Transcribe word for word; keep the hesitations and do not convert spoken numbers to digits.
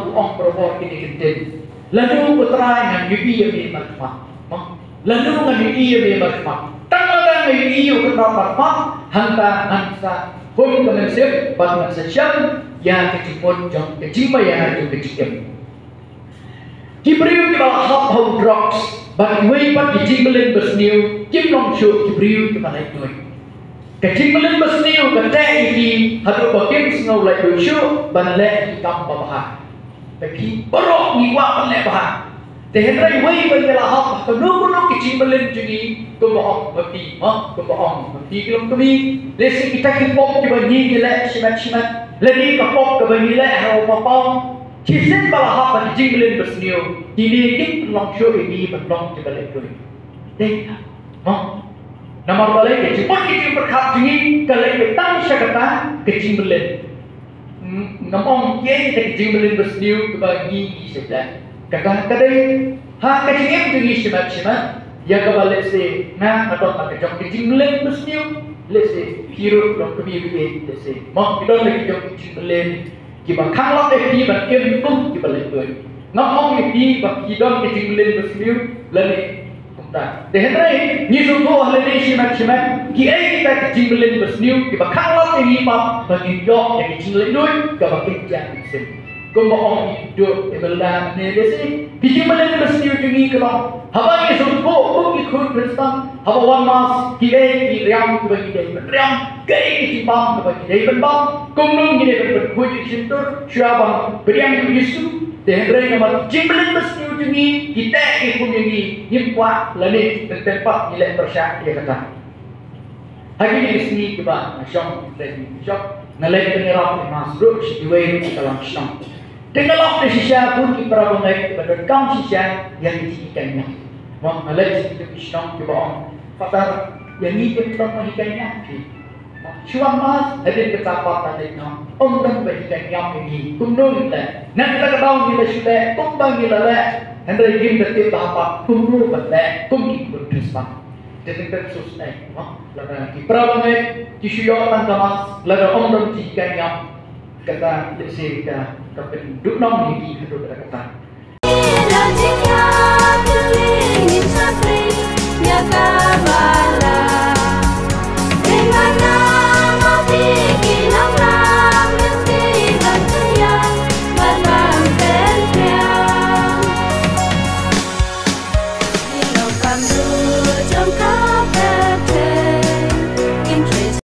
U ong barabor kine ki ktien. Lano ko Trai ngan ïohi ïa me markhmat. Mo. Lano ngan ïohi ïa me markhmat. Tang lada nga ïohi ïa u kynrad markhmat, hangta ngan sa hun ka mynsiem bad ngan sa shem ïa ka jingmut jong ka jingmaïa jong ka jingim. Ki briew kiba la hap ha u drugs bad kiwei pat ki jingmlien basniew kim long shuh ki briew kiba laitluid. Ka jingmlien basniew ka teh ïa ki haduh ba kim sngew laitluid shuh ban leh ki kam babha. Te phi baroh ngi kwah ban leh bha. Te hynrei wei ba ngi la hap ha kano kano ki jingmlien jong ngi, kumba ong ma phi, mo, kumba ong ma phi ki longkmie. Lehse kita ki pop kiba ngi ngi leh shimet shimet, lane ka pop kaba ngi leh ha u papaw. Shisien ba la hap ha ki jingmlien basniew, kine kim pynlong shuh ïa ngi ban long kiba laitluid. Dei, mo. Namar balei? Ka jingmut ka jingpyrkhat jong ngi ka leit beit tang sha kata ka jingmlien. Ngam ong kiei kita ki jingmlien basniew kiba ngi ngi shu leh. Kata ka dei ha ka jingim jong ngi shimet shimet, ïa kaba lehse nga nga don ha ka jong ka jingmlien basniew, lehse phi ruh longkmie ba ïeit, lehse mo, phi don ha ka jong ka jingmlien kiba khanglad ïa phi ban im kum kiba laitluid. Ngam ong ïa phi ba phi don ka jingmlien basniew lane kumta. Te hynrei ngi sngewthuh ha lade shimet shimet kiei kita ki jingmlien basniew kiba khanglad ïa ngi pat ba ngin ïoh ïa ka jinglaitluid kaba kynja mynsiem. Kumba ong i Duh Imelda ne lehse, ki jingmlien basniew jong ngi ka long, haba ngi sngewthuh kum ki khun Khristan, haba wan Mass, kiei ki riam kiba ngi dei ban riam, kiei ki jingbam kiba ngi dei ban bam, kumno ngi dei ban pynkhuid ïa ka shyntur shuwa ban pdiang ïa u Jisu. Te hynrei namar ki jingmlien basniew jong ngi ki teh ki khum ïa ngi, ngim kwah lane teng teng pat ngi leh pyrshah ïa kata. Ha kine ki sngi kiba nga shong, nga leit ban ïarap ïa Mass ruh sha kiwei ruh ki kylla shnong. Te nga lap da shisha bun ki para bangeit kiba donkam shisha ïa ki jinghikai niam. Mo, nga leit sha kito ki shnong kiba ong, Father, ïa ngi kim don ba hikai niam phi. Shu wan Mass hadien kata pat la leit noh, ym don ba hikai niam ïa ngi. Kumno ngin leh? Na kata ka daw ngi la shu leh kumba ngi la leh, hynrei ngim da tip bha pat kumno ban leh kum ki khun Khristan. Te teng teng shu sngewsih, mo, lada ki para bangeit ki shu ïoh tang ka Mass, lada ym don jinghikai niam, kata lehse ka, ka pynduhnong ïa ki haduh katta katta.